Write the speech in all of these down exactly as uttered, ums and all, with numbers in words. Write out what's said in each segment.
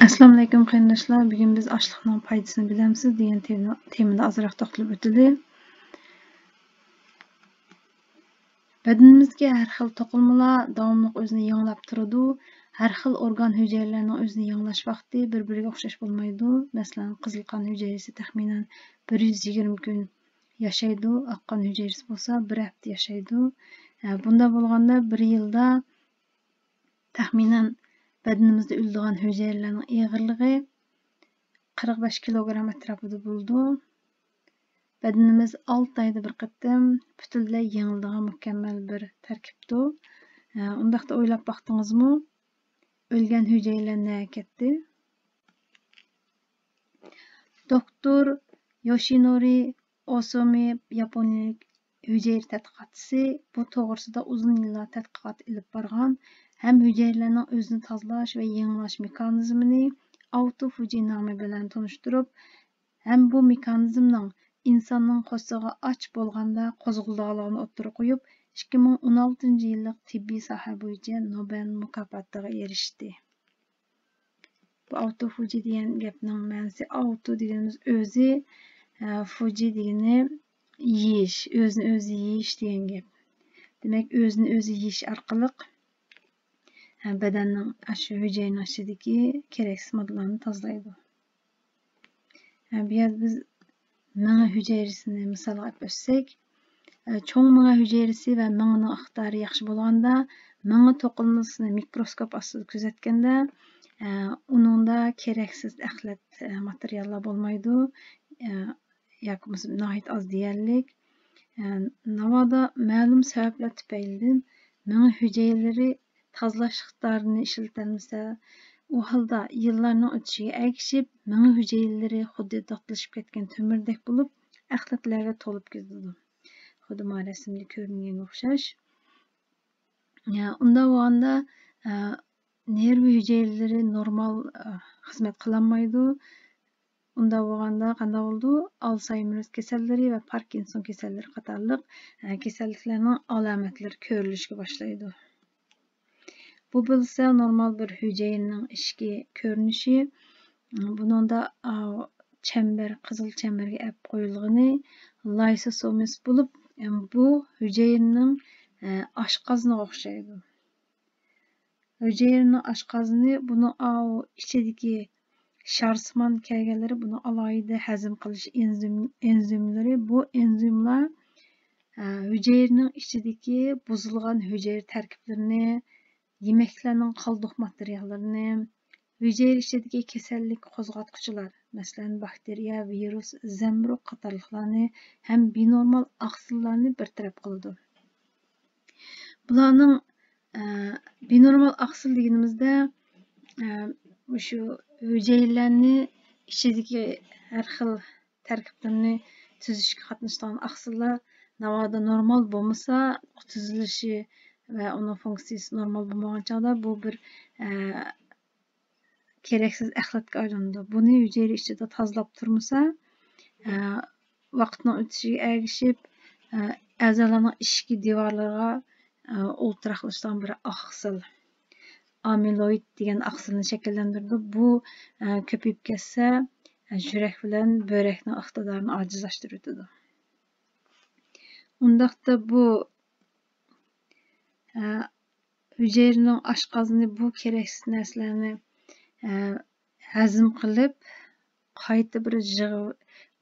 ئەسسالامۇئەلەيكۇم قېرىنداشلار، بۈگۈن بىز ئاشلىقنىڭ پايدىسىنى بىلەمسىز دېگەن تېما-، تېمىدا ئازراق توختىلىپ ئۆتىلى. بەدىنىمىزدىكى ھەر خىل توقۇلمىلار داۋاملىق ئۆزىنى يېڭىلاپ تۇرىدۇ. ھەر خىل ئورگان ھۈجەيرىلەرنىڭ ئۆزىنى يېڭىلاش ۋاقتى بىر-بىرىگە ئوخشاش بولمايدۇ. مەسىلەن، قىزىل قان ھۈجەيرىسى تەخمىنەن بىر يۈز يىگىرمە كۈن ياشايدۇ، ئاق قان ھۈجەيرىسى بولسا بىر ھەپتە ياشايدۇ. ھە، بۇنداق بولغاندا بىر يىلدا تەخمىنەن بەدىنىمىزدە ئۆلىدىغان ھۈجەيرىلەرنىڭ ئېغىرلىقى قىرىق بەش كىلوگرام ئەتراپىدا بولىدۇ. بەدىنىمىز ئالتە ئايدا بىر قېتىم پۈتۈنلەي يېڭىلىدىغان مۇكەممەل بىر تەركىبتۇر. ئە، ئۇنداقتا ئويلاپ باقتىڭىزمۇ؟ ئۆلگەن ھۈجەيرىلەر نەگە كەتتى؟ دوكتور يوشىنورى ئوسۇمى ياپونىيەلىك ھۈجەيرە تەتقىقاتچىسى بۇ توغرىسىدا ئۇزۇن يىللار تەتقىقات ئېلىپ بارغان ھەم ھۈجەيرىلەرنىڭ ئۆزىنى تازىلاش ۋە يېڭىلاش مېخانىزمىنى ئاۋتوفۇجى نامى بىلەن تونۇشتۇرۇپ، ھەم بۇ مېخانىزمنىڭ ئىنساننىڭ قورسىقى ئاچ بولغاندا قوزغىلىدىغانلىقىنى ئوتتۇرىغا قويۇپ، ئىككى مىڭ ئون ئالتىنچى يىللىق تېببىي ساھە بويىچە نوبېل مۇكاپاتىغا ئېرىشتى. بۇ ئاۋتوفۇجى دېگەن گەپنىڭ مەنىسى، ئاۋتو دېگىنىمىز ئۆزى، ئە، فۇجى دېگىنى يېيىش، ئۆزىنى ئۆزى يېيىش دېگەن گەپ. دېمەك، ئۆزىنى ئۆزى يېيىش ئارقىلىق، ئە، بەدەننىڭ ئاشۇ ھۈجەيرىنىڭ ئىچىدىكى كېرەكسىز ماددىلارنى تازىلايدۇ. ئە، بۇ يەردە بىز مېڭە ھۈجەيرىسىنى مىسالغا ئېلىپ ئۆتسەك، ئە، چوڭ مېڭە ھۈجەيرىسى ۋە مېڭىنىڭ ئىقتىدارى ياخشى بولغاندا، مېڭە توقۇلمىسىنى مىكروسكوپ ئاستىدا كۆزەتكەندە، ئە، ئۇنىڭدا كېرەكسىز ئەخلەت، ئە، ماتېرىياللار بولمايدۇ، ئە، ياكى بولمىسا ناھايىتى ئاز دېيەرلىك. ئە، ناۋادا مەلۇم سەۋەبلەر تۈپەيلىدىن مېڭە ھۈجەيرىلىرى تازىلاش ئىقتىدارىنى ئىشلىتەلمىسە، ئۇ ھالدا يىللارنىڭ ئۆتۈشىگە ئەگىشىپ، مېڭە ھۈجەيرىلىرى خۇددى داتلىشىپ كەتكەن تۆمۈردەك بولۇپ، ئەخلەتلەرگە تولۇپ كېتىدۇ. خۇددى مانا رەسىمدە كۆرۈنگەنگە ئوخشاش. ئۇنداق بولغاندا، ئە، نېرۋا ھۈجەيرىلىرى نورمال، ئە، خىزمەت قىلالمايدۇ. ئۇنداق بولغاندا قانداق بولىدۇ؟ ئالسايمېر كېسەللىرى ۋە پاركىنسون كېسەللىرى قاتارلىق، ئە، كېسەللىكلەرنىڭ ئالامەتلىرى كۆرۈلۈشكە باشلايدۇ. بۇ بولسا نورمال بىر ھۈجەيرىنىڭ ئىچكى كۆرۈنۈشى. بۇنىڭدا، ئا، چەمبەر، قىزىل چەمبەرگە ئەپ قويۇلغىنى لايسوسومىس بولۇپ، بۇ ھۈجەيرىنىڭ، ئە، ئاشقازىنىغا ئوخشايدۇ. ھۈجەيرىنىڭ ئاشقازىنى بۇنىڭ ئاۋۇ ئىچىدىكى شارسىمان كەلگەنلىرى بۇنىڭ ئالاھىدە ھەزىم قىلىش ئېنزىم-، ئېنزىملىرى، بۇ ئېنزىملار، ئە، ھۈجەيرىنىڭ ئىچىدىكى بۇزۇلغان ھۈجەيرە تەركىبلىرىنى، يېمەكلىكلەرنىڭ قالدۇق ماتېرىياللىرىنى، ھۈجەيرە ئىچىدىكى كېسەللىك قوزغاتقۇچىلار، مەسىلەن، باكتېرىيە، ۋىرۇس، زەمبۇرۇغ قاتارلىقلارنى ھەم بىنورمال ئاقسىللارنى بىر تەرەپ قىلىدۇ. بۇلارنىڭ، ئە، بىنورمال ئاقسىل دېگىنىمىزدە، ئە، مۇشۇ ھۈجەيرىلەرنى ئىچىدىكى ھەر خىل تەركىبلىرىنى تۈزۈشكە قاتنىشىدىغان ئاقسىللار ناۋادا نورمال بولمىسا، تۈزۈلۈشى ۋە ئۇنىڭ فۇنكسىيىسى نورمال بولمىغان چاغدا بۇ بىر، ئە، كېرەكسىز ئەخلەتكە ئايلىنىدۇ. بۇنى ھۈجەيرە ئىچىدە تازىلاپ تۇرمىسا، ئە، ۋاقىتنىڭ ئۆتۈشىگە ئەگىشىپ، ئە، ئەزالارنىڭ ئىچكى دىۋارلىرىغا، ئە، ئولتۇراقلىشىدىغان بىر ئاقسىل، ئامىلويد دېگەن ئاقسىلنى شەكىللەندۈرىدۇ. بۇ، ئە، كۆپىيىپ كەتسە، ئە، يۈرەك بىلەن بۆرەكنىڭ ئىقتىدارىنى ئاجىزلاشتۇرۇۋېتىدۇ. ئۇنداقتا بۇ، ئە، ھۈجەيرىنىڭ ئاشقازىنى بۇ كېرەكسىز نەرسىلەرنى، ئە، ھەزىم قىلىپ، قايتا بىر يىغ-،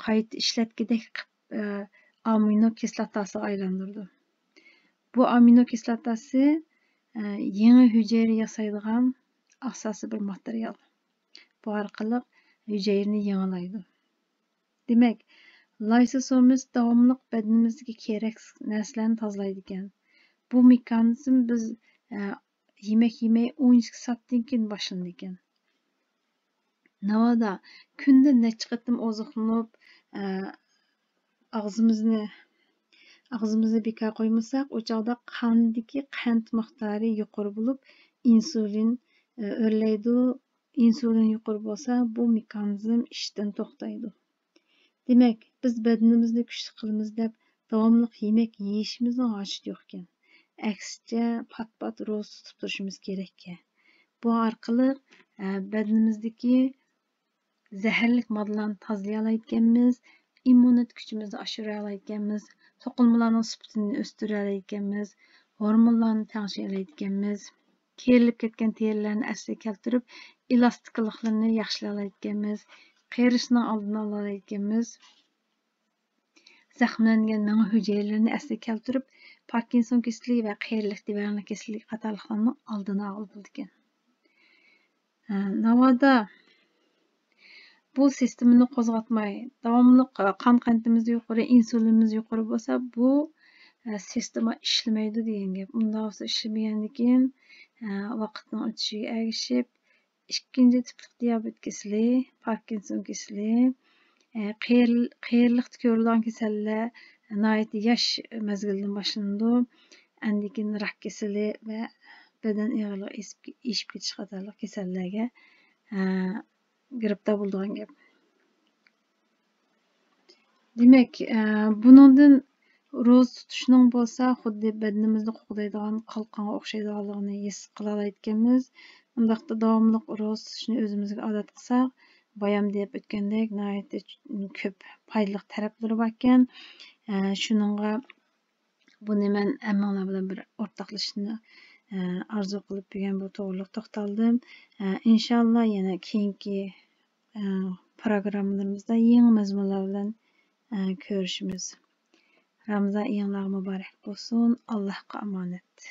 قايتا ئىشلەتكۈدەك قىلىپ، ئە، ئامىنو كىسلاتاسىغا ئايلاندۇرىدۇ. بۇ ئامىنو كىسلاتاسى، ئە، يېڭى ھۈجەيرە ياسايدىغان ئاساسىي بىر ماتېرىيال. بۇ ئارقىلىق ھۈجەيرىنى يېڭىلايدۇ. دېمەك، لايسوسومىز داۋاملىق بەدىنىمىزدىكى كېرەكسىز نەرسىلەرنى تازىلايدىكەن. بۇ مېخانىزم بىز، ئە، يېمەك يېمەي ئون ئىككى سائەتتىن كېيىن باشلىنىدىكەن. ناۋادا كۈندە نەچچە قېتىم ئوزۇقلىنىپ، ئە، ئاغزىمىزنى، ئاغزىمىزنى بىكار قويمىساق، ئۇ چاغدا قاندىكى قەنت مىقدارى يۇقىرى بولۇپ، ئىنسۇلىن، ئە، ئۆرلەيدۇ. ئىنسۇلىن يۇقىرى بولسا، بۇ مېخانىزم ئىشتىن توختايدۇ. دېمەك، بىز بەدىنىمىزنى كۈچلۈك قىلىمىز دەپ داۋاملىق يېمەك يېيىشىمىزنىڭ ھاجىتى يوقكەن. ئەكسىچە، پات-پات روزا تۇتۇپ تۇرۇشىمىز كېرەككەن. بۇ ئارقىلىق، ئە، بەدىنىمىزدىكى زەھەرلىك ماددىلارنى تازىلىيالايدىكەنمىز، ئىممۇنىتېت كۈچىمىزنى ئاشۇرالايدىكەنمىز، توقۇلمىلارنىڭ سۈپىتىنى ئۆستۈرەلەيدىكەنمىز، ھورمونلارنى تەڭشىيەلەيدىكەنمىز، كېرىلىپ كەتكەن تېرىلەرنى ئەسلىگە كەلتۈرۈپ، ئېلاستىكلىقلىرىنى ياخشىلايالايدىكەنمىز، قېرىشنىڭ ئالدىنى ئالالايدىكەنمىز، زەخىملەنگەن مېڭە ھۈجەيرىلىرىنى ئەسلىگە كەلتۈرۈپ، پاركىنسون كېسىلى ۋە قېرىلىق دىۋەرلىك كېسىلى قاتارلىقلارنىڭ ئالدىنى ئالغىلى بولىدىكەن. ھە، ناۋادا بۇ سىستېمىنى قوزغاتماي، داۋاملىق، ئە، قان قەنتىمىز يۇقىرى، ئىنسۇلىنىمىز يۇقىرى بولسا، بۇ، ئە، سىستېما ئىشلىمەيدۇ دېگەن گەپ. ئۇنداق بولسا ئىشلىمىگەندىن كېيىن، ئە، ۋاقىتنىڭ ئۆتۈشىگە ئەگىشىپ، ئىككىنچى تىپلىق دىيابېت كېسىلى، پاركىنسون كېسىلى، ئە، قېرىل-، قېرىلىقتا كۆرۈلىدىغان كېسەللەر ناھايىتى ياش مەزگىلدىن باشلىنىدۇ. ئاندىن كېيىن راك كېسىلى ۋە بەدەن ئېغىرلىقى ئېسىپ-، ئېشىپ كېتىش قاتارلىق كېسەللەرگە، ئە، گىرىپتار بولىدىغان گەپ. دېمەك، ئە، بۇنىڭدىن روزا تۇتۇشنىڭ بولسا خۇددى بەدىنىمىزنى قوغدايدىغان قالقانغا ئوخشايدىغانلىقىنى ھېس قىلالايدىكەنمىز. ئۇنداقتا داۋاملىق روزا تۇتۇشنى ئۆزىمىزگە ئادەت قىلساق، بايام دەپ ئۆتكەندەك ناھايىتى كۆپ پايدىلىق تەرەپلىرى باركەن. ئە، شۇنىڭغا بۇنى مەن ھەممىڭلار بىلەن بىر ئورتاقلىشىشنى، ئە، ئارزۇ قىلىپ بۈگۈن بۇ توغرىلىق توختالدىم. ئە، ئىنشاللا يەنە كېيىنكى، ئە، پروگراممىلىرىمىزدا يېڭى مەزمۇنلار بىلەن، ئە، كۆرۈشىمىز. رامىزان ئېيىڭلار مۇبارەك بولسۇن. ئاللاھقا ئامانەت.